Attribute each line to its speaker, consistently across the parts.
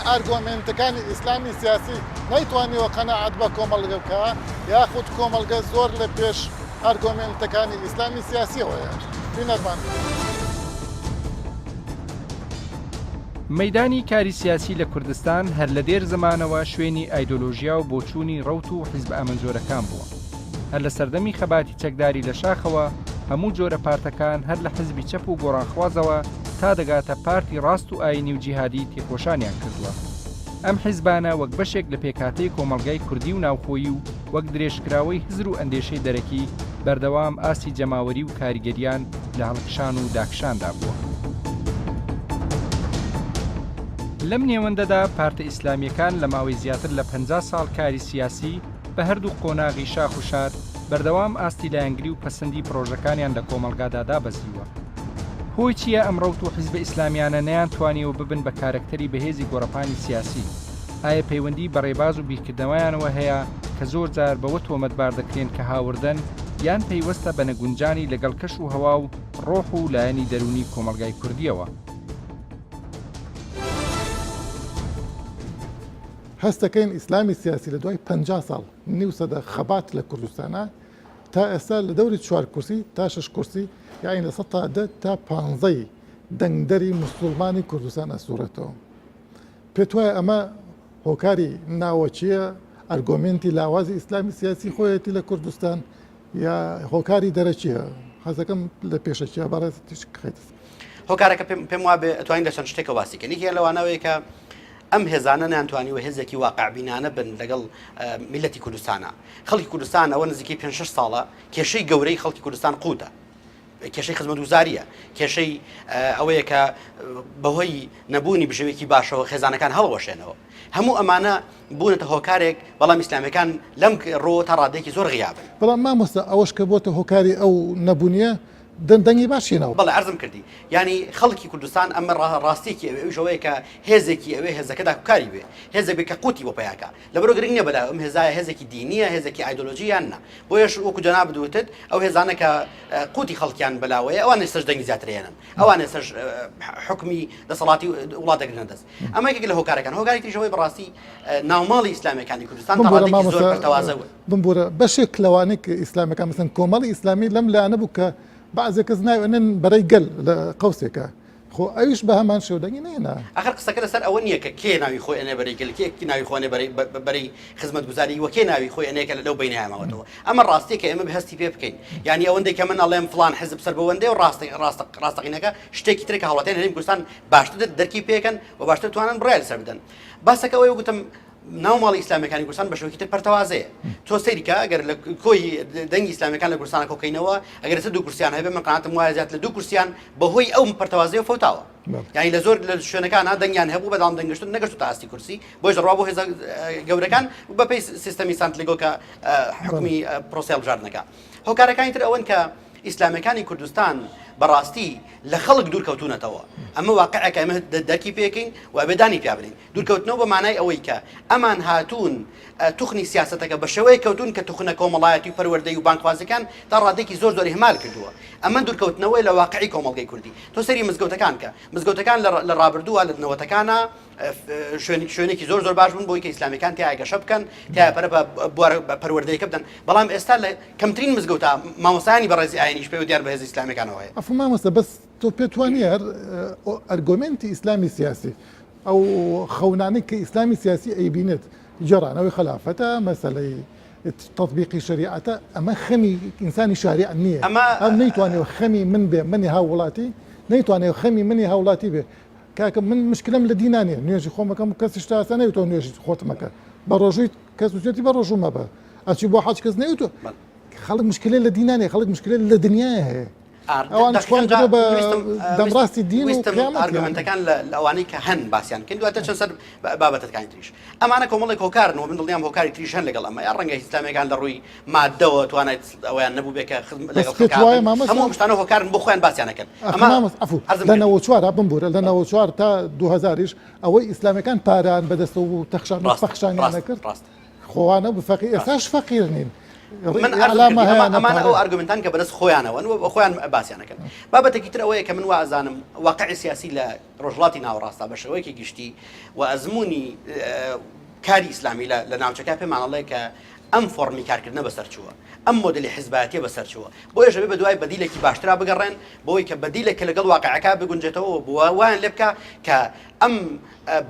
Speaker 1: ئارگۆمێنتەکانی ئیسلامی سیاسی نەیتوانیوە قەناعەت بە کۆمەڵگە بکا یاخود کۆمەڵگە زۆر لە پێش ئارگۆمێنتەکانی ئیسلامی سیاسیەوەیە؟ بینەرمان بن.
Speaker 2: مەیدانی کاری سیاسی لە کوردستان هەر لە دێر زەمانەوە شوێنی ئایدۆلۆژیا و بۆچوونی ڕەوت و حیزبە ئامنجۆرەکان بووە. هەر لە سەردەمی خەباتی چەکداری لە شاخەوە هەموو جۆرە پارتەکان هەر لە حزبی چەپ و گۆڕانخوازەوە تا دەگاتە پارتی ڕاست و ئاینی و جیهادی تێکۆشانیان کردووە. ئەم حیزبانە وەک بەشێک لە پێکهاتەی کۆمەڵگای کوردی و ناوخۆیی و وەک درێژکراوەی هزر و ئەندێشەی دەرەکی بەردەوام ئاستی جەماوەری و کاریگەریان لە هەڵکشان و داکشاندا بووە. لەم نێوەندەدا پارتە ئیسلامییەکان لە ماوەی زیاتر لە 50 ساڵ کاری سیاسی بە هەردوو قۆناغی شاخ و شار بەردەوام ئاستی لایەنگری و پەسندی پڕۆژەکانیان لە کۆمەڵگادا دابەزیوە. هۆی چییە ئەم ڕەوت و حیزبە ئیسلامیانە نەیانتوانیوە ببن بە کارەکتەری بەهێزی گۆڕەپانی سیاسی؟ ئایا پەیوەندیی بە ڕێباز و بیرکردنەوەیانەوە هەیە کە زۆر جار بەوە تۆمەتبار دەکرێن کە هاوردەن یان پەیوەستە بە نەگونجانی لەگەڵ کەش و هەوا و ڕۆح و لایەنی دەروونی کۆمەڵگای کوردییەوە؟
Speaker 1: هەست دەکەین ئیسلامی سیاسی لە دوای 50 ساڵ نیو سەدە خەبات لە کوردستانە تا ئێستا لە دەوری چوار کورسی تا شش کورسی یاین لە 10 تا پانزەی دەنگدەری مسلمانی کوردستان ئەسوڕێتەوە پێت وایە ئەمە هۆکاری ناوەکییە ئەرگۆمێنتی لاوازی ئیسلامی سیاسی خۆیەتی لە کوردستان یا هۆکاری دەرەکیە حەزەکەم لە پێشەکیە بەڕێز تیشک بخەیتە سەر.
Speaker 3: هۆکارەکە پێم وابێ ئەتوانین لە چەند شتێکەوە باسی کەین یەکێک لەوانەوەیە کە ئەم هێزانە نەیانتوانیوە هێزێکی واقعبینانە بن لەگەڵ میلەتی کوردستانە خەڵکی کوردستان ئەوە نزیکەی پێ شش ساڵە کێشەی گەورەی خەڵکی کوردستان قوتە کێشەی خزمەتگوزارییە، کێشەی ئەوەیە کە بەهۆی نەبوونی بژێوێکی باشەوە خێزانەکان هەڵوەشێنەوە. هەموو ئەمانە بوونەتە هۆکارێک، بەڵام ئیسلامیەکان لەم ڕووەوە تا ڕادەیەکی زۆر غیابن.
Speaker 1: بەڵام مامۆستا ئەوەش کە بۆتە هۆکاری ئەو نەبوونیە دەنگی باشی هێناوە.
Speaker 3: بەڵێ عەرزم کردی یانی خەڵکی کوردستان ئەمە ڕاستیەکی ئەوێ ئەویش ئەوەیە کە هێزێکی ئەوێ هێزەکە داکوکاری بێ هێزێک بێ کە قوتی بۆ پەیا کا لەبەرئەوە گرنگ نیە بەلای ئەم هێزایە هێزێکی دینیە هێزێکی ئایدۆلۆژی یان نا بۆیەش وەکو جەنابت وتت ئەو هێزانە کە قوتی خەڵکیان بەلاوەیە ئەوان ئێستاش دەنگی زیاتر هێنن ئەوان ئێستاش حکومی دەسەڵاتی وڵات دەگرنە دەست ئەمە یەکێک لە هۆکارەکان هۆکاری تریش ئەوەی بەڕاستی ناوماڵی ئیسلامیەکانی کوردستان تا ڕادەیەکی زۆر پەرتەوازە بوون
Speaker 1: بمبورە بەشێک لەوانەی کە ئیسلامیەکان مەسەن کۆمەڵی ئیسلامی لەم لایەنە بوو کە بەعزێ کەس ناوی ئەنێن بەرەی گەل لە قەوسێکە خۆ ئەویش بە هەمان شێوە دەنگی نەهێنا.
Speaker 3: ئاخر قسەکە لەسەر ئەوە نییە کە کێ ناوی خۆی ئەنێ بەرەی گەل، کێ ناوی خۆی ئەنێ بەرەی بەرەی خزمەتگوزاری و کێ ناوی خۆی ئەنێ کە لەو بەینەیا ماوەتەوە. ئەمە ڕاستییە کە ئێمە هەستی پێ بکەین. یانی ئەوەندەی کە من ئەڵێم فڵان حزب سەر بەوەندەیە و ڕاستە ڕاستە ڕاستەقینەکە شتێکی ترە کە هاوڵاتیانی هەرێمی کوردستان باشتر دەرکی پێ کەن و باشتر بتوانن بڕیار لەسەر بدەن. باسەکە ئەوەیە گوتم ناو ماڵی ئیسلامیەکانی کوردستان بە شێوەیەکی تر پەرتەوازەیە تۆ سەیری کە ئەگەر لە کۆی دەنگی ئیسلامیەکان لە کوردستان کۆکەینەوە ئەگەر لەسەر دوو کورسیان هەبێ من قەناعەتم وایە زیاتر لە دوو کورسیان بەهۆی ئەو پەرتەوازەیە فەوتاوە یعنی لە زۆر لە شوێنەکانە دەنگیان هەبوو بەڵام دەنگشتن نەگەشتوتە ئاستی کورسی بۆیش دەڕوا بۆ هێزە گەورەکان بەپێی سیستەمی سانتلیگۆ کە حکومی پرۆسەی هەڵبژاردنەکە هۆکارەکانی تر ئەوەن کە ئیسلامیەکانی کوردستان بەڕاستی لە خەڵک دوور کەوتونەتەوە ئەمە واقعێکە ئێمە دەرکی پێکەین و ئەبێ دانی پیا بنێین دوورکەوتنەوە بە مانای ئەوەی کە ئەمان هاتوون توخنی سیاسەتەکە بە شێوەیەک کەوتوون کە توخنە کۆمەڵایەتی و پەروەردەیی و بانگخوازیەکان تا ڕادەیەکی زۆر زۆر ئیهمال کردووە. ئەمە دوورکەوتنەوەیە لە واقعی کۆمەڵگەی کوردی. تۆ سەیری مزگەوتەکان کە. مزگەوتەکان لە ڕابردووە لە نەوەتەکانا شوێنێکی زۆر زۆر باش بوون بۆی کە ئیسلامیەکان تیایا گەشە بکەن، تیایا پەرە بە بوارە پەروەردەیەکە بدەن. بەڵام ئێستا لە کەمترین مزگەوتا مامۆستایانی بەڕێزی ئاینیش پەیوەندیان بە هێزە ئیسلامیەکانەوە هەیە.
Speaker 1: عەفو مامۆستا بەس تۆ پێت وا نییە هەر ئەرگۆمێنتی ئیسلامی سیاسی ئەو خەونانەی کە ئیسلامی سیاسی ئەیبینێت گێڕانەوەی خەلافەتە، مەسەلەی تەتبیقی شەریعەتە، ئەمە خەمی ئینسانی شاریع نییە.
Speaker 3: ئەمە
Speaker 1: ئەم نەیتوانێ خەمی من بێ، منی هاووڵاتی نەیتوانێ خەمی منی هاوڵاتی بێ. کاکە من مشکلەم لە دینا نییە، نوێژی خۆم ئەکەم و کەسیش تا ئێستا نەیوتووە نوێژی خۆت مەکە. بە ڕۆژووی کەس وتویەتی بە ڕۆژوو مەبە. ئەچی بۆ حەج کەس نەیوتووە. خەڵک مشکلەی لە دینا نییە، خەڵک مشکلەی لە دنیایە هەیە. ئەوان خۆیان کردوە بە دەمڕاستی دین و قیامەت.
Speaker 3: ئارگومنتەکان لە ئەوانەی کە هەن باسیان بکەین دواتر چەند سەر بابەتەکانی تریش ئەمانە کۆمەڵێک هۆکارن و من دڵنیام هۆکاری تریش هەن لەگەڵ ئەمە یا ڕەنگە ئیسلامیەکان لە ڕووی مادەوە توانای ئەوەیان نەبوو بێ کە لەگەڵ هەموو ئەم شتانە هۆکارن بۆ خۆیان باسیان نەکەن
Speaker 1: ئەمە لە 94 بمبورە لە 94 تا 2000 یش ئەوەی ئیسلامیەکان پارەیان بەدەستەوە بوو تەخشان و پەخشانیان نەکرد خۆوانە بوو فەقیر ئێستاش فەقیر نین.
Speaker 3: من ئەمانە ئەو ئارگومنتان کە بەدەست خۆیانەوەن و خۆیان باسییانەکەن بابەتێکی تر ئەوەیە کە من وا ئەزانم واقعی سیاسی لە ڕۆژهەڵاتی ناوەڕاستدا بە شێوەیەکی گشتی و ئەزموونی کاری ئیسلامی لە ناوچەکە پێمان ئەڵێ کە ئەم فۆڕمی کارکردنە بەسەر چووە، ئەم مۆدێلی حیزبایەتیە بەسەر چووە، بۆیەش ئەبێ بەدوای بەدیلێکی باشترا بگەڕێن بۆی کە بەدیلێک کە لەگەڵ واقعەکە بگونجێتەوە و وایان لێ بکا کە ئەم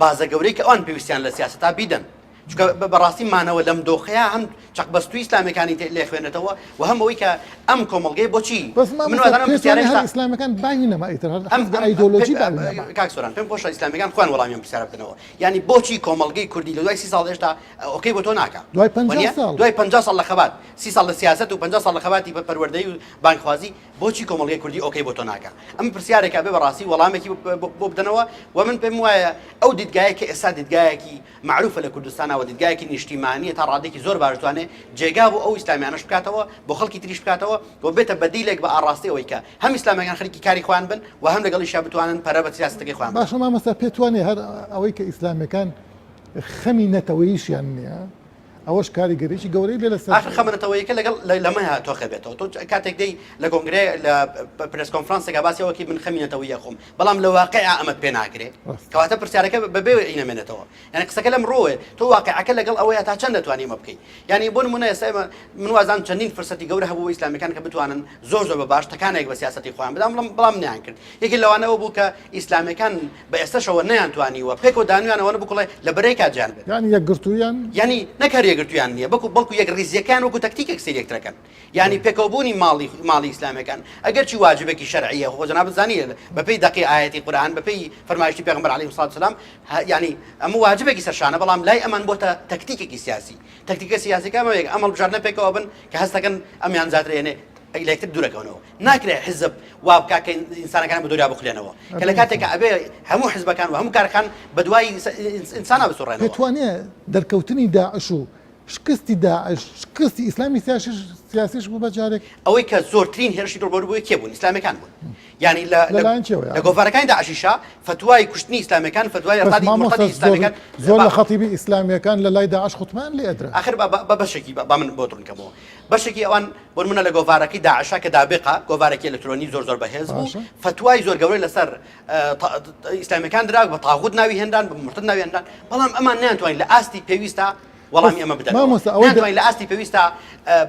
Speaker 3: بازە گەورەی کە ئەوان پێویستیان لە سیاسەتا بیدەن. چونکە بەڕاستی مانەوە لەم دۆخەیە هەم چەقبەستووی ئیسلامیەکانی لێ خوێنێتەوە و هەم ئەوەی کە ئەم کۆمەڵگەیە بۆچی
Speaker 1: بەس من وازانم پرسیارە هەر ئیسلامیەکان باوی نەما ئیتر هەر ئەم ئایدۆلۆژی باوی نەما.
Speaker 3: کاک سۆران پێم خۆشە ئیسلامیەکان خۆیان وەڵامی ئەم پرسیارە بدەنەوە یانی بۆچی کۆمەڵگەی کوردی لە دوای 30 ساڵ هێشتا okay بۆ تۆ ناکا
Speaker 1: دوای 50 ساڵ
Speaker 3: دوای 50 ساڵ لە خەبات 30 ساڵ لە سیاسەت و 50 ساڵ لە خەباتی بە پەروەردەی و بانگخوازی بۆچی کۆمەڵگەی کوردی okay بۆ تۆ ناکا ئەم پرسیارێکە بێ بەڕاستی وەڵامێکی بۆ بدەنەوە و من پێم وایە ئەو دیدگایە کە ئێستا دیدگایەکی مەعروفە لە کوردستانا و دیدگایەکی نیشتیمانیە تا ڕادەیەکی زۆر باش توانێ جێگا بۆ ئەو ئیسلامیانەش بکاتەوە بۆ خەڵکی تریش بکاتەوە و بێتە بەدیلێک بە ئاڕاستەی ئەوەی کە هەم ئیسلامیەکان خەریکی کاری خۆیان بن و هەم لەگەڵیشیا بتوانن پەرە بە سیاسەتەکەی خۆیان بدەن.
Speaker 1: باشە مامۆستا پێت وانیە هەر ئەوەی کە ئیسلامیەکان خەمی نەتەوەییشیان نیە ئەوەش کاریگەریی گەورەی بێ لەسەر
Speaker 3: ئاخر خەمە نەتەوەیەکە لەگەڵ لەمەیا تۆخێ بێتەوە تۆ کاتێک دێی لە کۆنگرە لە press conference ێکا باسی ئەوە کەی من خەمی نەتەوەیی ئەخۆم بەڵام لە واقعا ئەمەت پێ ناکرێ کەواتە پرسیارەکە بەبێ ئی نەمێنێتەوە یعنی قسەکە لەم ڕۆێ تۆ واقعەکە لەگەڵ ئەوەیە تا چەند دەتوانی ئەمە بکەی یعنی بۆ نمونە ئێستا ئێمە من وازان چەندین فرسەتی گەورە هەبوو بۆ ئیسلامیەکان کە بتوانن زۆر زۆر بە باش تەکانێک بە سیاسەتی خۆیان بدەن بەڵام بەڵام نیان کرد یەکێ لەوانەوە بوو کە ئیسلامیەکان بە ئێستەشەوە نەیانتوانیوە پێکەوە دانویانەوە نەبوو لە بەرەیەکا جیان بێت.
Speaker 1: یانی یەکگرتوویان؟
Speaker 3: یانی نەک هەر یەکگرتوویان نییە بەڵکو بەڵکو یەکڕیزییەکەیان وەکو تەکتیکێک سەیری یەکترەکەن. یانی پێکەوەبوونی ماڵی ماڵی ئیسلامیەکان ئەگەرچی واجبێکی شەرعییە خۆ جەنابت زانی بەپێی دەقی ئایەتی قورئان بەپێی فەرمایشتی پێغەمبەر عەلەیهی سڵات وسەلام یانی ئەمە واجبێکی سەرشانە بەڵام لای ئەمان بۆتە تەکتیکێکی سیاسی. تەکتیکە سیاسیەکە ئەمە یەک ئەم هەڵبژاردنە پێکەوە بن کە هەستەکەن ئەمیان زیاتر ئێنێ لە یەکتر دوورەکەونەوە. ناکرێت حزب وا بکا کە ئینسانەکان بە دوریا بخولێنەوە کە لە کاتێکا ئەبێ هەموو حزبەکان و هەموو کارەکان بە دوای ئینسانا بسوڕێنەوە.
Speaker 1: پێتوانیە دەرکەوتنی داعش و شکستی داعش شکستی ئیسلامی سیاسیش سیاسیش بوو بە جارێک؟
Speaker 3: ئەوەی کە زۆرترین هێرشی ڕووبەروو بووی کێ بوون؟ ئیسلامیەکان بوون. یانی لە
Speaker 1: لەلایەن کێوە
Speaker 3: لە گۆڤارەکانی داعشیشا فەتوای کوشتنی ئیسلامیەکان فەتوای
Speaker 1: بەس
Speaker 3: ارتادی
Speaker 1: مامۆستا
Speaker 3: مرتدی
Speaker 1: زۆر
Speaker 3: ئیسلامیەکان
Speaker 1: زۆر
Speaker 3: با
Speaker 1: لە خەتیبی ئیسلامیەکان لە لای داعش خوتبەیان لێ ئەدرا.
Speaker 3: ئاخر با با بەشێکی با من بۆت ڕوون کەمەوە. بەشێکی ئەوان بۆ نمونە لە گۆڤارەکەی داعشا کە دابقە گۆڤارێکی ئەلکترۆنی زۆر زۆر بەهێز بوو
Speaker 1: باشە.
Speaker 3: فەتوای زۆر گەورەی لەسەر ئیسلامیەکان درا بە تاغوت ناوی هێنران بە مرتد ناوی هێنران بەڵام ئەمان نەیانتوانی لە ئاستی پێویستە وەڵامی ئەمە بدەنەوە
Speaker 1: مامۆستا ئەوەی
Speaker 3: نەیانتوانی لە ئاستی پێویستە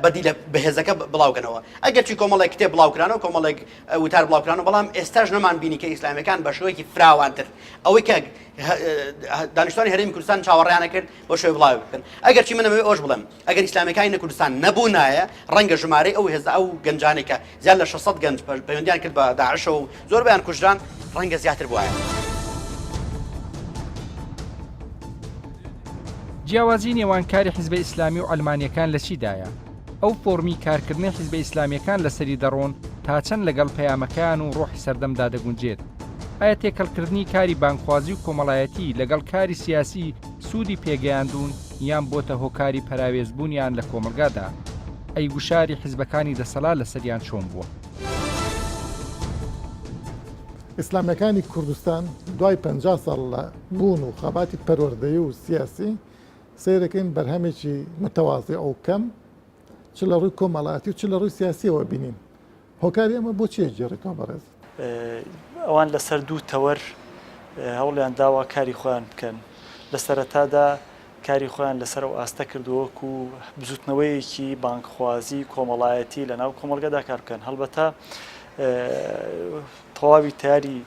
Speaker 3: بەدیلە بەهێزەکە بڵاوکەنەوە ئەگەرچی کۆمەڵێک کتێب بڵاوکرانەوە کۆمەڵێک وتار بڵاوکرانەوە بەڵام ئێستاش نەمان بینی کە ئیسلامیەکان بە شێوەیەکی فراوانتر ئەوەی کە دانیشتوانی هەرێمی کوردستان چاوەڕێیانە کرد بۆ شێوەی بڵاوی بکەن ئەگەرچی من ئەمەوێ ئەوەش بڵێم ئەگەر ئیسلامیەکانی لە کوردستان نەبوونایە ڕەنگە ژمارەی ئەو هێزە ئەو گەنجانەی کە زیاد لە 600 گەنج پەیوەندیان کرد بە داعشەوە و زۆربەیان کوژران ڕەنگە زیاتر بوایە.
Speaker 2: جیاوازی نێوان کاری حیزبە ئیسلامی و عەلمانیەکان لە چیدایە؟ ئەو فۆڕمی کارکردنەی حیزبە ئیسلامیەکان لەسەری دەڕۆن تا چەند لەگەڵ پەیامەکەیان و ڕۆحی سەردەمدا دەگونجێت؟ ئایا تێکەڵکردنی کاری بانگخوازی و کۆمەڵایەتی لەگەڵ کاری سیاسی سوودی پێگەیاندوون یان بۆتە هۆکاری پەراوێزبوونیان لە کۆمەڵگادا؟ ئەی گوشاری حیزبەکانی دەسەلات لەسەریان چۆن بووە؟
Speaker 1: ئیسلامیەکانی کوردستان دوای 50 ساڵ لە بوون و خەباتی پەروەردەیی و سیاسی سەیرەکەین بەرهەمێکی متەوازی و کەم چ لە ڕووی کۆمەڵایەتی و چ لە ڕووی سیاسیەوە بینین هۆکاری ئەمە بۆ چیە گێڕیتەوە بەڕێزت؟
Speaker 4: ئەوان لەسەر دوو تەوەر هەوڵیان داوە کاری خۆیان بکەن. لە سەرەتادا کاری خۆیان لەسەر ئەو ئاستە کردووە وەکو بزوتنەوەیەکی بانگخوازی کۆمەڵایەتی لە ناو کۆمەڵگەدا کار بکەن. هەڵبەتە تەواوی تەیاری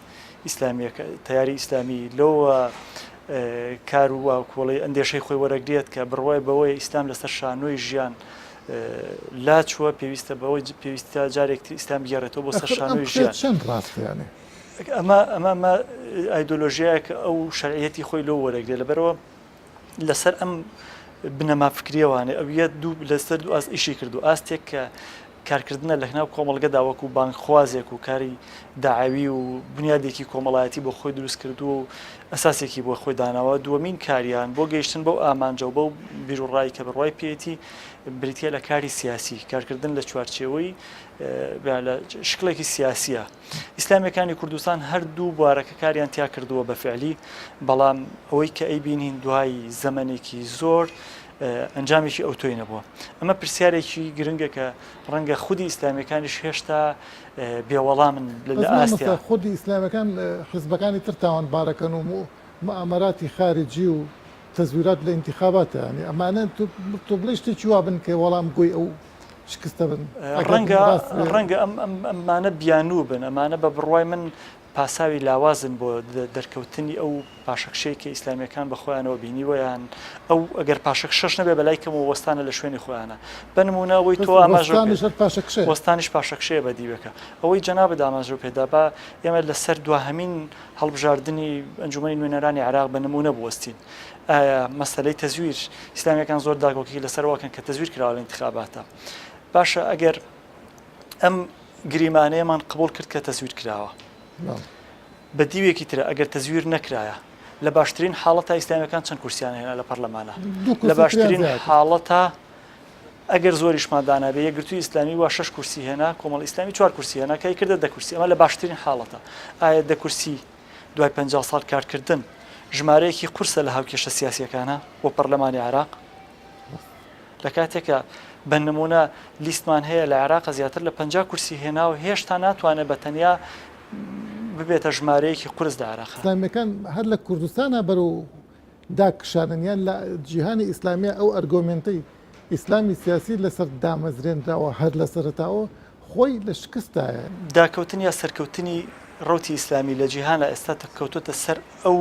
Speaker 4: ئیسلامیەکە تەیاری ئیسلامی لەوە کار و کۆڵی ئەندێشەی خۆی وەرەگرێت کە بڕوای بەوەیە ئیسلام لەسەر شانۆی ژیان لاچووە پێویستە بەوەی پێویستە جارێک تر ئیسلام بگێڕێتەوە بۆ سەر شانۆی ژیان.
Speaker 1: چەند ڕاستە یانێ؟
Speaker 4: ئەمە ئەمە ئەمە ئایدۆلۆژیایە کە ئەو شەرعیەتی خۆی لەو وەرەگرێت لەبەرەوە لەسەر ئەم بنەما فکریەوانێ ئەویە دوو لەسەر دوو ئاست ئیشی کردو ئاستێک کە کارکردنە لەناو کۆمەڵگەدا وەکو بانگخوازێک و کاری دەعەوی و بنیادێکی کۆمەڵایەتی بۆ خۆی دروست کردووە و ئەساسێکی بۆ خۆی داناوە، دووەمین کاریان بۆ گەیشتن بەو ئامانجە و بەو بیروڕای کە بڕوای پێیەتی بریتییە لە کاری سیاسی، کارکردن لە چوارچێوەی لە شکڵێکی سیاسییە. ئیسلامییەکانی کوردستان هەردوو بوارەکە کاریان تیا کردووە بە فعلی، بەڵام ئەوەی کە ئەیبینین دوای زەمەنێکی زۆر. ئەنجامێکی ئەوتۆی نەبووە. ئەمە پرسیارێکی گرنگە کە ڕەنگە خودی ئیسلامیەکانیش هێشتا بێ وەڵامن لە
Speaker 1: بەس مامۆستا
Speaker 4: ئاستیا.
Speaker 1: خودی ئیسلامیەکان حیزبەکانی تر تاوانبارەکەن و موئامەراتی خارجی و تەزویرات لە ئینتیخاباتە یانی ئەمانە تۆ بڵێی شتێکی وا بن کە وەڵام گۆی ئەو شکستە بن ئەگەر
Speaker 4: ڕەنگە
Speaker 1: ڕاست بێ.
Speaker 4: ڕەنگە ئەم ئەم ئەمانە بیانوو بن ئەمانە بە بڕوای من پاساوی لاوازن بۆ دەرکەوتنی ئەو پاشەکشەی کە ئیسلامیەکان بە خۆیانەوە بینیوەیان، ئەو ئەگەر پاشەکشەش نەبێ بەلای کەمەوە وەستانە لە شوێنی خۆیانە. بە نموونە ئەوەی تۆ ئاماژەو پێ
Speaker 1: وەستانیش هەر پاشەکشەیە.
Speaker 4: وەستانیش پاشەکشەیە بە دیوێکە. ئەوەی جەنابت ئاماژەو پێ دا با ئێمە لە سەر دواهەمین هەڵبژاردنی ئەنجومەنی نوێنەرانی عێراق بە نموونە بوەستین. ئایا مەسەلەی تەزویر، ئیسلامیەکان زۆر داکۆکی لەسەر ئەوە ئەکەن کە تەزویر کراوە لە ئینتخاباتا. باشە ئەگەر ئەم گریمانەیەمان قبوڵ کرد کە تەزویر کراوە. بە دیوێکی ترە ئەگەر تەزویر نەکرایە لە باشترین حاڵەتا ئیسلامیەکان چەند کورسیان هێنا لە پەرلەمانە لە باشترین حاڵەتا ئەگەر زۆریشمان دانابێ یەکگرتووی ئیسلامی وا شش کورسی هێنا کۆمەڵ ئیسلامی چوار کورسی هێنا کە کردە دە کورسی ئەمە لە باشترین حاڵەتە ئایا دە کورسی دوای 50 ساڵ کارکردن ژمارەیەکی قورسە لە هاوکێشە سیاسیەکانە بۆ پەرلەمانی عێراق لە کاتێکا بە نموونە لیستمان هەیە لە عێراق زیاتر لە 50 کورسی هێنا و هێشتا ناتوانێت بە تەنیا ببێتە ژمارەیەکی قورس لە عێراق.
Speaker 1: ئیسلامیەکان هەر لە کوردستانا بەرەو داکشانن یان لە جیهانی ئیسلامیە ئەو ئەرگۆمێنتەی ئیسلامی سیاسی لەسەر دامەزرێنراوە هەر لە سەرەتاوە خۆی لە شکستایە.
Speaker 4: داکەوتن یا سەرکەوتنی ڕەوتی ئیسلامی لە جیهانا ئێستا کەوتۆتە سەر ئەو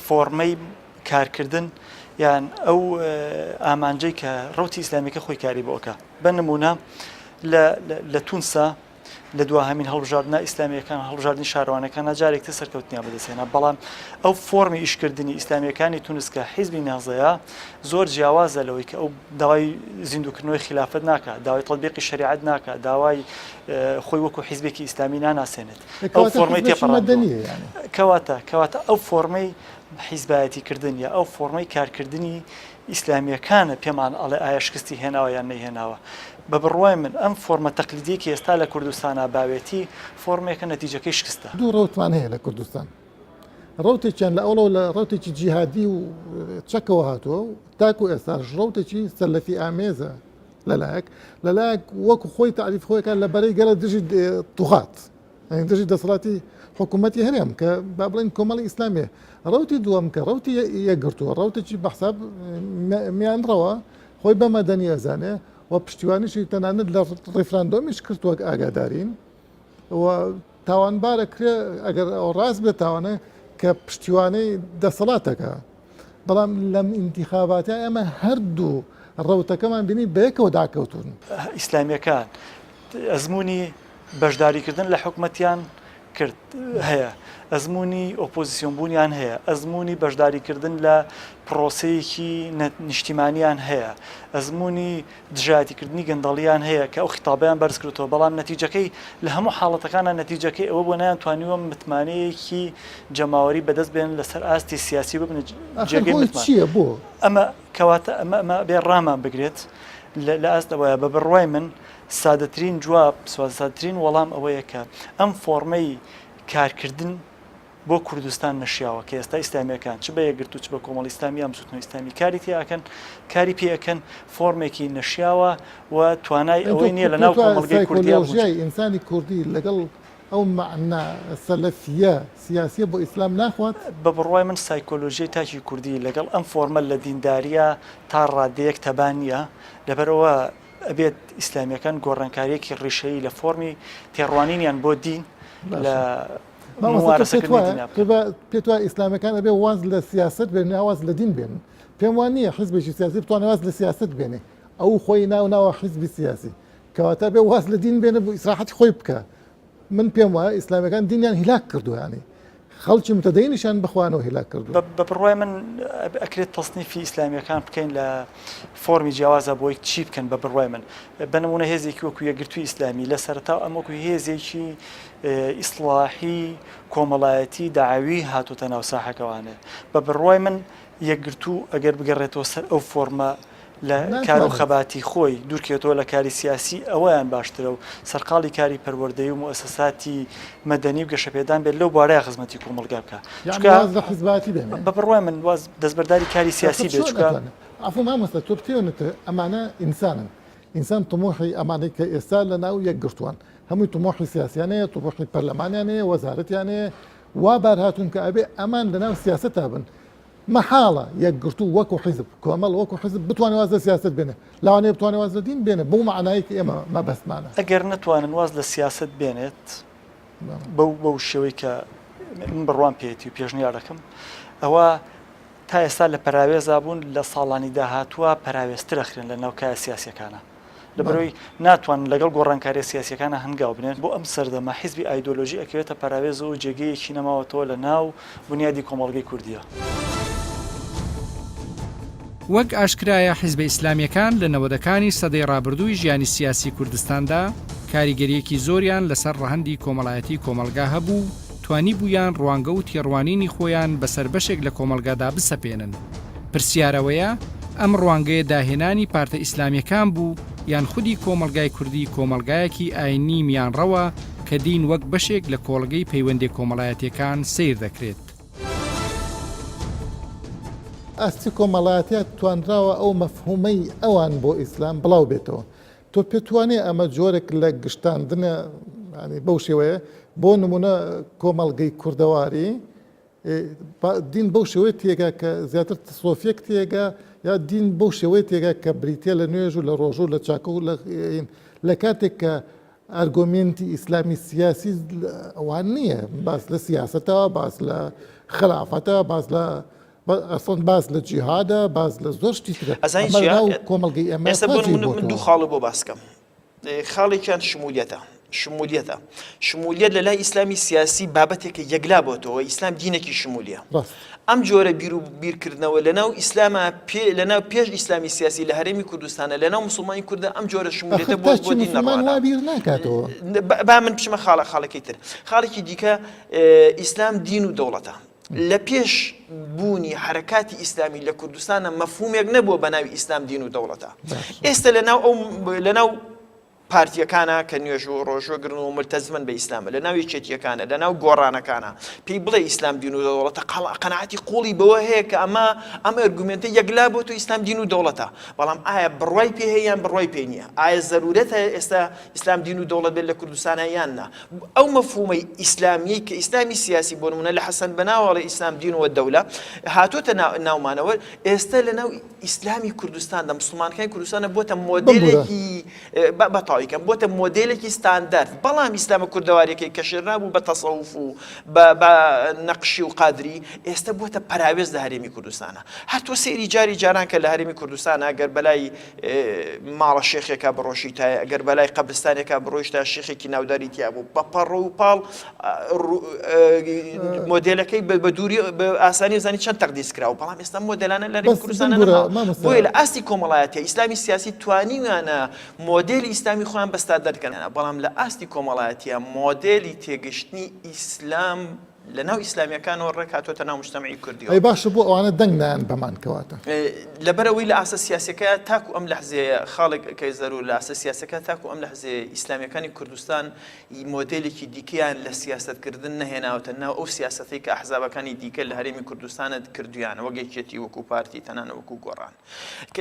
Speaker 4: فۆڕمەی کارکردن یان ئەو ئامانجەی کە ڕەوتی ئیسلامیەکە خۆی کاری بۆ ئەکا. بە نموونە لە تونسا لە دواهەمین هەڵبژاردنە ئیسلامیەکان هەڵبژاردنی شارەوانەکانە جارێک تر سەرکەوتنیان بەدەستهێنا بەڵام ئەو فۆرمی ئیشکردنی ئیسلامیەکانی تونس کە حیزبی نەهزەیە زۆر جیاوازە لەوەی کە ئەو داوای زیندووکردنەوەی خیلافەت ناکا داوای تەطبیقی شەریعەت ناکا داوای خۆی وەکو حیزبێکی ئیسلامی ناناسێنێت ئەو فۆرمەی تێپەڕاندووە کەواتە کەواتە ئەو فۆرمەی حیزبایەتی کردن یا ئەو فۆرمەی کارکردنی ئیسلامیەکانە پێمان ئەڵێ ئایا شکستی هێناوە یان نەیهێناوە. بە بڕوای من ئەم فۆرمە تەقلیدیەی کە ئێستا لە کوردستانا باوێتی فۆرمێکە نەتیجەکەی شکستە.
Speaker 1: دوو ڕەوتمان هەیە لە کوردستان، ڕەوتێکیان لە ئەوڵەوە لە ڕەوتێکی جیهادی و چەکەوە هاتووە و تاکو ئێستاش ڕەوتێکی سەلەفی ئامێزە لەلایەک، لەلایەک وەکو خۆی تەعریف خۆی کات لە بەرەی گەلە دژی توغات. یانی دژی دەسەڵاتی حکوومەتی هەرێم کە با بڵێن کۆمەڵی ئیسلامیە ڕوتی دووەم کە ڕوتی یەکگرتووە ڕوتێکی بەحساب میانڕەوە خۆی بە مەدەنی ئەزانێ و پشتیوانیشی تەنانەت لە ڕیفراندۆمیش کرد وەک ئاگادارین و تاوانبارە کرێ ئەگەر ئەو ڕاست بێت تاوانە کە پشتیوانەی دەسەڵاتەکە بەڵام لەم ئینتیخاباتە ئێمە هەردوو ڕەوتەکەمان بینی بەیەکەوە داکەوتون.
Speaker 4: ئیسلامیەکان ئەزموونی بەشداریکردن لە حکومەتیان کرد هەیە، ئەزموونی ئۆپۆزیسیۆن بوونیان هەیە، ئەزموونی بەشداریکردن لە پرۆسەیەکی نیشتیمانیان هەیە، ئەزموونی دژایەتیکردنی گەندەڵیان هەیە کە ئەو خیتابەیان بەرز کردووە، بەڵام نەتیجەکەی لە هەموو حاڵەتەکانە نەتیجەکەی ئەوە بووە نەیانتوانیوە متمانەیەکی جەماوەری بەدەست بێنن لەسەر ئاستی سیاسی ببنە جێگەی متمانە. ئەمە کەواتە ئەمە ئەمە ئەبێ ڕامان بگرێت لە ئاست ئەوەیە بە بڕوای من سادەترین جواب سادەترین وەڵام ئەوەیە کە ئەم فۆڕمەی کارکردن بۆ کوردستان نەشیاوە کە ئێستا ئیسلامیەکان چ بە یەکگرتوو چ بە کۆمەڵی ئیسلامی یان بزوتنەوەی ئیسلامی کاری تیا ئەکەن کاری پێ ئەکەن فۆرمێکی نەشیاوە و توانای ئەوەی نییە لە ناو کۆمەڵگەی کوردیا
Speaker 1: سایکۆلۆژیای ئینسانی کوردی لەگەڵ ئەو مەعنا سەلەفییە سیاسییە بۆ ئیسلام ناخوات؟
Speaker 4: بە بڕوای من سایکۆلۆژیای تاکی کوردی لەگەڵ ئەم فۆرمە لە دیندارییە تا ڕادەیەک تەبا نییە، لەبەرئەوە ئەبێت ئیسلامییەکان گۆڕانکارییەکی ڕیشەیی لە فۆرمی تێڕوانینیان بۆ دین لە مومارەسەکردنی دینا بکەن.
Speaker 1: پێت وایە ئیسلامییەکان ئەبێ واز لە سیاسەت بێنن یا واز لە دین بێنن؟ پێم وا نییە حیزبێکی سیاسی بتوانێت واز لە سیاسەت بێنێ، ئەو خۆی ناو ناوە حیزبی سیاسی، کەواتە بێ واز لە دین بێنێ بۆ ئیسراحەتی خۆی بکا من پێم وایە ئیسلامیەکان دینیان هیلاک کردووە یانی خەڵکی متدەینیشیان بەخۆیانەوە هیلاک کردووە.
Speaker 4: بە بڕوای من ئەکرێت تەسنیفی ئیسلامیەکان بکەین لە فۆرمی جیاوازە بۆی چی بکەن بە بڕوای من بە نمونە هێزێکی وەکو یەکگرتووی ئیسلامی لە سەرەتا ئەم وەکو هێزێکی ئیسڵاحی کۆمەڵایەتی دەعەوی هاتۆتە ناو ساحەکەوانێ بە بڕوای من یەکگرتوو ئەگەر بگەڕێتەوە سەر ئەو فۆرمە لە کار و خەباتی خۆی دوورکەوێتەوە لە کاری سیاسی ئەوەیان باشترە و سەرقاڵی کاری پەروەردەیی و موئەسەساتی مەدەنی و گەشەپێدان بێت لەو بوارەیا خزمەتی کۆمەڵگا بکا
Speaker 1: چونکە واز لە حیزبایەتی بێنێ
Speaker 4: بە بڕوای من واز دەستبەرداری کاری سیاسی بێت چونکە.
Speaker 1: عەفو مامۆستا تۆ بتێونت ئەمانە ئینسانن ئینسان تموحی ئەمانەی کە ئێستا لە ناو یەکگرتووان هەمووی تموحی سیاسیان هەیە تموحی پەرلەمانیان هەیە وەزارەتیان هەیە وا بار هاتوون کە ئەبێ ئەمان لە ناو سیاسەتا بن مەحاڵە یەکگرتوو وەکو حیزب کۆمەڵ وەکو حیزب بتوانێ واز لە سیاسەت بێنێ لەوانەیە بتوانێ واز لە دین بێنێ بەو مەعنایەی کە ئێمە مەبەستمانە.
Speaker 4: ئەگەر نەتوانن واز لە سیاسەت بێنێت بەو بەو شێوەی کە من بڕوام پێیەتی و پێشنیار دەکەم ئەوە تا ئێستا لە پەراوێزا بوون لە ساڵانی داهاتووە پەراوێزتر ئەخرێن لە ناو کایە سیاسیەکانە لەبەرئەوەی ناتوانن لەگەڵ گۆڕانکاریە سیاسیەکانە هەنگاو بنێن بۆ ئەم سەردەمە حیزبی ئایدۆلۆژی ئەکەوێتە پەراوێزەوە و جێگەیەکی نەماوەتەوە لە ناو بونیادی کۆمەڵگەی کوردیە.
Speaker 2: وەک ئاشکرایە حیزبە ئیسلامیەکان لە نەوەدەکانی سەدەی ڕابردووی ژیانی سیاسی کوردستاندا کاریگەریەکی زۆریان لەسەر ڕەهەندی کۆمەڵایەتی کۆمەڵگا هەبوو و توانیبوویان ڕوانگە و تێڕوانینی خۆیان بەسەر بەشێک لە کۆمەڵگادا بسەپێنن. پرسیار ئەوەیە ئەم ڕوانگەیە داهێنانی پارتە ئیسلامیەکان بوو یان خودی کۆمەڵگای کوردی کۆمەڵگایەکی ئاینی میانڕەوە کە دین وەک بەشێک لە کۆڵگەی پەیوەندیە کۆمەڵایەتیەکان سەیر دەکرێت؟
Speaker 1: ئاستی کۆمەڵایەتیا توانراوە ئەو مەفهومەی ئەوان بۆ ئیسلام بڵاو بێتەوە. تۆ پێت وانیە ئەمە جۆرێک لە گشتاندنە یانی بەو شێوەیە بۆ نمونە کۆمەڵگەی کوردەواری دین بەو شێوەیە تێگا کە زیاتر سۆفیەک تێگا یا دین بەو شێوەیە تێگا کە بریتە لە نوێژ و لە ڕۆژ و لە چاکە و لە کاتێک کە ئەرگۆمێنتی ئیسلامی سیاسی ئەوان نییە باس لە سیاستەوە باس لە خلافەتە باس لە ئەسڵەن باس لە جیهادە باس لە زۆر شتی ترە
Speaker 5: ئەزانی
Speaker 1: ئەمە
Speaker 5: چیە
Speaker 1: لەناو کۆمەڵگەی ئێمە
Speaker 5: ئێستا بۆ
Speaker 1: تا جێی
Speaker 5: نمونە من دوو
Speaker 1: بۆتەوە.
Speaker 5: خاڵە بۆ باس کەم خاڵێکیان شمولیەتە شمولیەتە شمولیەت لە لای ئیسلامی سیاسی بابەتێکە یەکلا بۆتەوە ئیسلام دینێکی شمولیە
Speaker 1: ڕاست
Speaker 5: ئەم جۆرە بیر و بیرکردنەوە لە ناو ئیسلامە پێ لە ناو پێش ئیسلامی سیاسی لە هەرێمی کوردستانە لە ناو مسلمانی کوردە ئەم جۆرە
Speaker 1: ئاخر
Speaker 5: شمولیەتە بۆ
Speaker 1: تاکی
Speaker 5: بۆ دین
Speaker 1: موسڵمان
Speaker 5: نەڕوانە
Speaker 1: وا بیر ناکاتەوە.
Speaker 5: با من بچمە خاڵە خاڵەکەی تر خاڵێکی دیکە ئیسلام دین و دەوڵەتە لە پێش بوونی حەرەکاتی ئیسلامی لە کوردستانە مەفهومێک نەبووە بە ناوی ئیسلام دین و دەوڵەتە. ئێستا لە ناو ئەو لە ناو پارتیەکانە کە نوێژ و ڕۆژوە گرن و ملتەزمن بە ئیسلامە لە ناو یەکێتیەکانە لە ناو گۆڕانەکانە پێی بڵێ ئیسلام دین و دەوڵەتە قەناعەتی قوڵی بەوە هەیە کە ئەمە ئەم ئەرگومێنتە یەکلا بۆ تۆ ئیسلام دین و دەوڵەتە بەڵام ئایا بڕوای پێ هەیە یان بڕوای پێ نییە ئایا زەرورەتە ئێستا ئیسلام دین و دەوڵەت بێت لە کوردستانە یان نا ئەو مەفهومەی ئیسلامیەی کە ئیسلامی سیاسی بۆ نمونە لە حەسەن بەناوە ئەڵێ ئیسلام دین و دەولە هاتۆتە ناومانەوە ئێستا لە ناو ئیسلامی کوردستاندا مسلمانەکانی کوردستانە بۆتە مۆدێلێکی بە تاویکەم بۆتە مۆدێلێکی ستاندارد بەڵام ئیسلامە کوردەواریەکەی کە شێرا بوو بە تەسەوف و بە نەقشی و قادری ئێستا بۆتە پەراوێز لە هەرێمی کوردستانە هەر تۆ سەیری جاری جاران کە لە هەرێمی کوردستانە گەر بەلای ماڵە شێخێکا بڕۆشیتایە ئەگەر بەلای قەبرستانێکا بڕۆیشتا شێخێکی ناوداری تیا بوو بە پەڕۆ و پاڵ مۆدێلەکەی بە دووری بە ئاسانی زانی چەند تەقدیس کراوە بەڵام ئێستا مۆدێلانە لە
Speaker 1: بەس
Speaker 5: کوردستانە
Speaker 1: ببورە
Speaker 5: نەماوە
Speaker 1: مامۆستا
Speaker 5: بۆیە لە ئاستی کۆمەڵایەتی ئیسلامی سیاسی توانیویانە مۆدێلی ئیسلامی خۆیان بە ستاندەر کەن بەڵام لە ئاستی کۆمەڵایەتیە مۆدێلی تێگەشتنی ئیسلام لە ناو ئیسلامیەکانەوە ڕێک هاتۆتە ناو موجتەمعی کوردیەوە.
Speaker 1: ئەی باشە بۆ ئەوانە دەنگ نایەن بەمان کەواتە؟
Speaker 5: لەبەر ئەوەی لە ئاستە سیاسیەکەیا تاکو ئەم لەحزەیە خاڵێک کە زەرور لە ئاستە سیاسەکە تاکو ئەم لەحزەیە ئیسلامیەکانی کوردستان مۆدێلێکی دیکەیان لە سیاسەت کردن نەهێناوەتە ناو ئەو سیاسەتەی کە ئەحزابەکانی دیکە لە هەرێمی کوردستانت کردویانە وەک یەکێتی وەکو پارتی تەنانە وەکو گۆڕان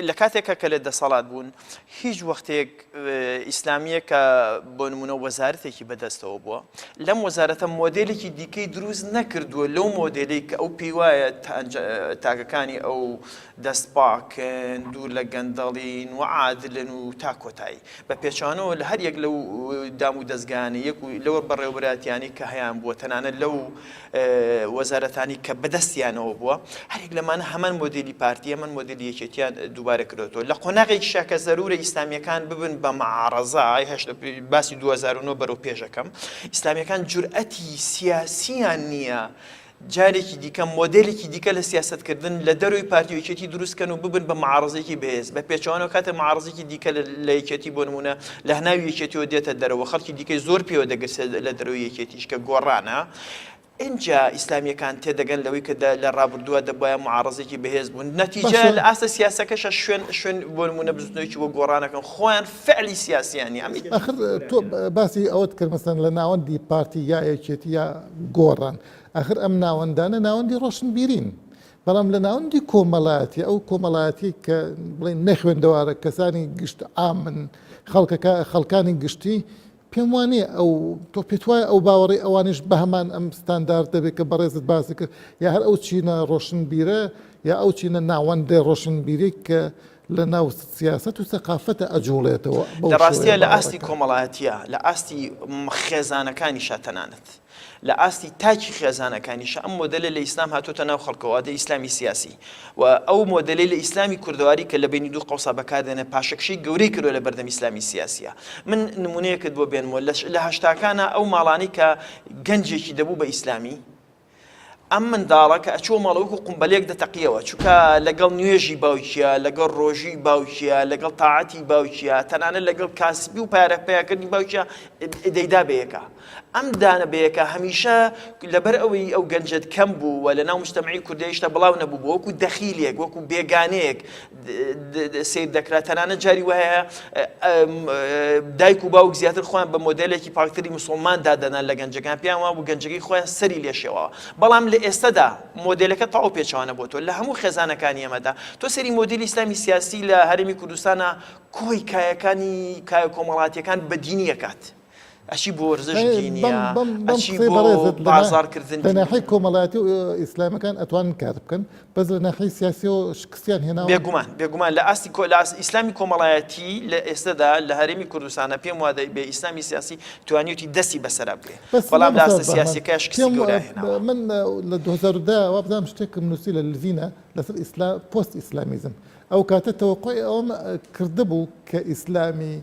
Speaker 5: لە کاتێکا کە لە دەسەڵات بوون هیچ وەختێک ئیسلامییەک کە بۆ نمونە وەزارەتێکی بەدەستەوە بووە لەم وەزارەتە مۆدێلێکی دیکەی دروست نەکردووە لەو مۆدێلەی کە ئەو پێی وایە تاکەکانی ئەو دەست پاکن دوور لە گەندەڵین و عادلن و تا کۆتایی بە پێچەوانەوە لە هەر یەک لەو دام و دەزگایانە یەک و لەوە بەڕێوەبەرایەتیانەی کە هەیان بووە تەنانەت لەو وەزارەتانی کە بەدەستیانەوە بووە، هەریەک لەمانە هەمان مۆدێلی پارتی، هەمان مۆدێلی یەکێتیان دووبارە کردۆتەوە. لە قۆناغێکیشا کە زەرورە ئیسلامییەکان ببن بە مەعارەزە، باسی 2009 بەرەو پێش ئەکەم، ئیسلامییەکان جورئەتی سیاسییان نییە جارێکی دیکە مۆدێلێکی دیکە لە سیاسەتکردن لە دەرەوەی پارتی و یەکێتی دروست کەن و ببن بە مەعارەزەیەکی بەهێز. بە پێچەوانەوە کاتێک مەعارەزێکی دیکە لە یەکێتی بۆ نموونە لە هەناوی یەکێتیەوە دێتە دەرەوە خەڵکی دیکەی زۆر پێوە دەگرسێت لە دەرەوەی یەکێتیش کە گۆڕانە ئینجا ئیسلامیەکان تێدەگەن لەوەی کە لە ڕابردووە دەبواە معارەزێکی بەهێز بوون نەتیجە
Speaker 1: باشە
Speaker 5: لە ئاستە سیاسەکەشە شوێن شوێن بۆ نمونە بزوتنەوەیەکی وەک گۆڕانەکەن خۆیان فعلی سیاسیان نیە ئەم
Speaker 1: ئاخر تۆ باسی ئەوەت کرد مەسەلەن لە ناوەندی پارتی یا یەکێتی یا گۆڕان ئاخر ئەم ناوەندانە ناوەندی ڕۆشنبیرین. بەڵام لە ناوەندی کۆمەڵایەتی ئەو کۆمەڵایەتی کە بڵێن نەخوێندەوارە کەسانی گشت عامن خەڵکەکە خەڵکانی گشتی پێم وانییە ئەو تۆ پێت وایە ئەو باوەڕی ئەوانیش بە هەمان ئەم ستاندارد دەبێت کە بەڕێزت باسی کرد یا هەر ئەو چینە ڕۆشنبیرە یا ئەو چینە ناوەندە ڕۆشنبیری کە لە ناو سیاسەت و سەقافەتە ئەجوڵێتەوە بەو
Speaker 5: لە ڕاستیە
Speaker 1: شێوەیە
Speaker 5: لە ئاستی
Speaker 1: باوەڕەکە.
Speaker 5: کۆمەڵایەتیە لە ئاستی خێزانەکانیشا تەنانەت لە ئاستی تاکی خێزانەکانیشا ئەم مۆدێلە لە ئیسلام هاتۆتە ناو خەڵکەوە واتە ئیسلامی سیاسی و ئەو مۆدێلەی لە ئیسلامی کوردەواری کە لە بەینی دوو قەوسا بەکاردێنێ پاشەکشەی گەورەی کردوە لە بەردەم ئیسلامی سیاسیە من نمونەیەکت بۆ بێنمەوە لە هەشتاکانا ئەو ماڵانەی کە گەنجێکی دەبوو بە ئیسلامی ئەم منداڵە کە ئەچووە ماڵەوە وەکو قومبەلەیەک دەتەقیەوە چونکە لەگەڵ نوێژی باوکیە لەگەڵ ڕۆژوی باوکیە لەگەڵ تاعەتی باوکیە تەنانەت لەگەڵ کاسبی و پارە پەیاکردنی باوکیە دەیدا بەیەکە ئەم دانە بەیەکە هەمیشە لەبەر ئەوەی ئەو گەنجەت کەم بوو و لەناو مجتەمعی کوردیشتا بڵاو نەبوو بوو وەکو دەخیلێک وەکو بێگانەیەک سەیر دەکرا تەنانەت جاری وایە دایک و باوک زیاتر خۆیان بە مۆدێلێکی پاکتری مسلمان دادەنان لە گەنجەکان پێیان وابوو گەنجەکەی خۆیان سەری لێشێواوە بەڵام لە ئێستەدا مۆدێلەکە تەواو پێچەوانە بۆ تۆ لە هەموو خێزانەکانی ئێمەدا تۆ سەیری مۆدیلی ئیسلامی سیاسی لە هەرێمی کوردستانە کۆی کایەکانی کایە کۆمەڵاتیەکان بە دینی ئەکات ئەچی بۆ وەرزش دینیە ئەچی بۆ بازاڕکردن
Speaker 1: لە ناحیەی کۆمەڵایەتی و ئیسلامەکان ئەتوانن کار بکەن بەس لە ناحیەی سیاسیەوە شکستیان هێناوە.
Speaker 5: بێگومان بێگومان لە ئاستی کۆ لە ئاست ئیسلامی کۆمەڵایەتی لە ئێستەدا لە هەرێمی کوردستانە پێم وا دەبێ ئیسلامی سیاسی توانیوتی دەستی بەسەرا بگرێ
Speaker 1: بەس
Speaker 5: بەڵام لە
Speaker 1: مامۆستا
Speaker 5: ئاستە
Speaker 1: بەهمەن
Speaker 5: سیاسیەکە شکستی
Speaker 1: پێم
Speaker 5: گەورە هێناوە.
Speaker 1: من لە 2010 وابزانم شتێکم نووسی لە لڤینە لەسەر ئیسلا پۆست ئیسلامیزم ئەو کاتە تەوەقوعی ئەوەم کردبوو کە ئیسلامی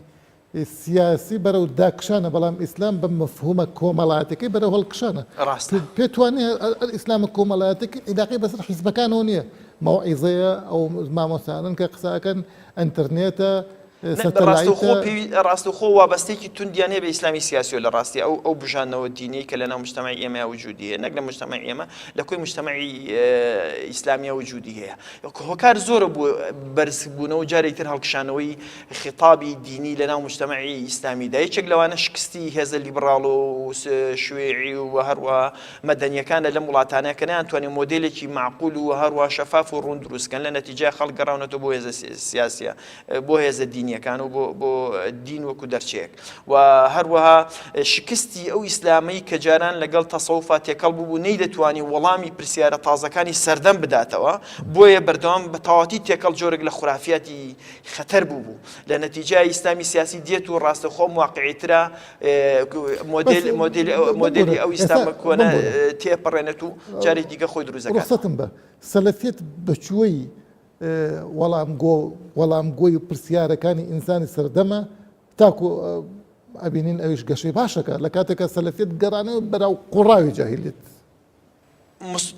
Speaker 1: سیاسی بەرەو داکشانە بەڵام ئیسلام بە مەفهومە کۆمەڵایەتەکەی بەرەو هەڵکشانە.
Speaker 5: ڕاستە.
Speaker 1: پێت وا نییە ئەر ئیسلامە کۆمەڵایەتەکەی عیلاقەی بەسەر حیزبەکانەوە نییە مەوعیزەیە ئەو مامۆستایانەن کە قسە ئەکەن ئەنتەرنێتە
Speaker 5: ڕاستەوخۆ
Speaker 1: سەتەلایتە.
Speaker 5: پێوی ڕاستەوخۆ وابەستەیەکی توندیان هەیە بە ئیسلامی سیاسیەوە لە ڕاستی ئەو ئەو بژاندنەوە دینیەی کە لەناو مجتەمەعی ئێمەیا وجودی هەیە نەک لە مجتەمەعی ئێمە لە کۆی مجتەمەعی ئیسلامیە وجودی هەیە هۆکار زۆرە بۆ بەرزبوونەوە جارێکی تر هەڵکشانەوەی خیتابی دینی لەناو موجتەمەعی ئیسلامیدا، یەکێک لەوانە شکستی هێزە لیبڕاڵ و شوێعی و هەروەها مەدەنیەکانە لەم وڵاتانە کە نەیانتوانی مۆدێلێکی مەعقول و هەروەها شەفاف و ڕوون دروست کەن، لە نەتیجەیا خەڵک گەڕاونەتەوە بۆ هێزە سیاسیە بۆ هێزە دینیەکان و بۆ بۆ دین وەکو دەرچەیەک و هەروەها شکستی ئەو ئیسلامەی کە جاران لەگەڵ تەسەوفا تێکەڵ بوو نەیدەتوانی وەڵامی پرسیارە تازەکانی سەردەم بداتەوە بۆیە بەردەوام بە تەواوەتی تێکەڵ جۆرێک لە خورافیاتی خەتەر بووبوو لە نەتیجە ئیسلامی سیاسی دێت و ڕاستەخۆ واقعیترە مۆدێل مۆدێل مۆدێلی ئەو ئیسلامە کۆنە تێپەڕێنێت و جارێکی دیکە خۆی دروست دەکات.
Speaker 1: ڕوخسەتم بە سەلەفیەت بەچووەی وەڵامگۆ وەڵامگۆی پرسیارەکانی ئینسانی سەردەمە تاکو ئەبینین ئەویش گەشەی باشەکە لە کاتێکە سەلەفیەت گەڕانەوە بەراو قوڕاوی جاهیلیەت.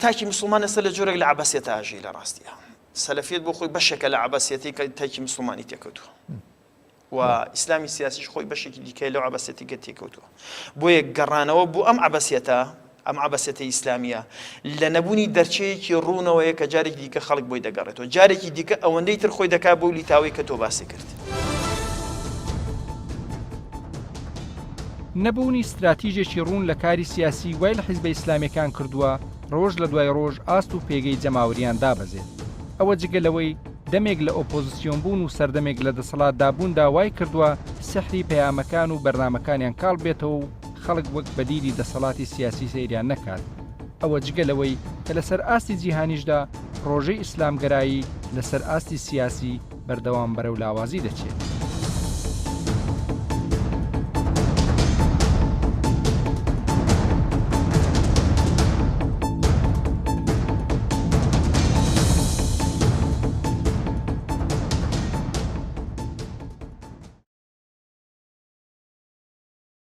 Speaker 5: تاکی مسوڵمان ئێستا لە جۆرێک لە عەبەسیەتا ئەژی لە ڕاستیا سەلەفیەت بۆ خۆی بەشێکە لە عەبەسیەتی کە تاکی مسوڵمانی تێکەوتووە و ئیسلامی سیاسیش خۆی بەشێکی دیکەی لەو عەبەسیەتی کە تێکەوتووە بۆیە گەڕانەوە بۆ ئەم عەبەسیەتە ئەم عەبەسیەتە ئیسلامیە لە نەبوونی دەرچەیەکی ڕوونەوەیە کە جارێکی دیکە خەڵک بۆی دەگەڕێتەوە جارێکی دیکە ئەوەندەی تر خۆی دەکات بۆ لیتاوەی کە تۆ باسی کرد.
Speaker 2: نەبوونی ستراتیژێکی ڕوون لە کاری سیاسی وای لە حیزبە ئیسلامیەکان کردووە ڕۆژ لە دوای ڕۆژ ئاست و پێگەی جەماوەریان دابەزێت. ئەوە جگە لەوەی دەمێک لە ئۆپۆزسیۆن بوون و سەردەمێک لە دەسەڵاتدا بووندا وای کردووە سیحری پەیامەکان و بەرنامەکانیان کاڵ بێتەوە و خەڵک وەک بەدیلی دەسەڵاتی سیاسی سەیریان نەکات. ئەوە جگە لەوەی کە لەسەر ئاستی جیهانیشدا پڕۆژەی ئیسلامگەرایی لەسەر ئاستی سیاسی بەردەوام بەرەو لاوازی دەچێت.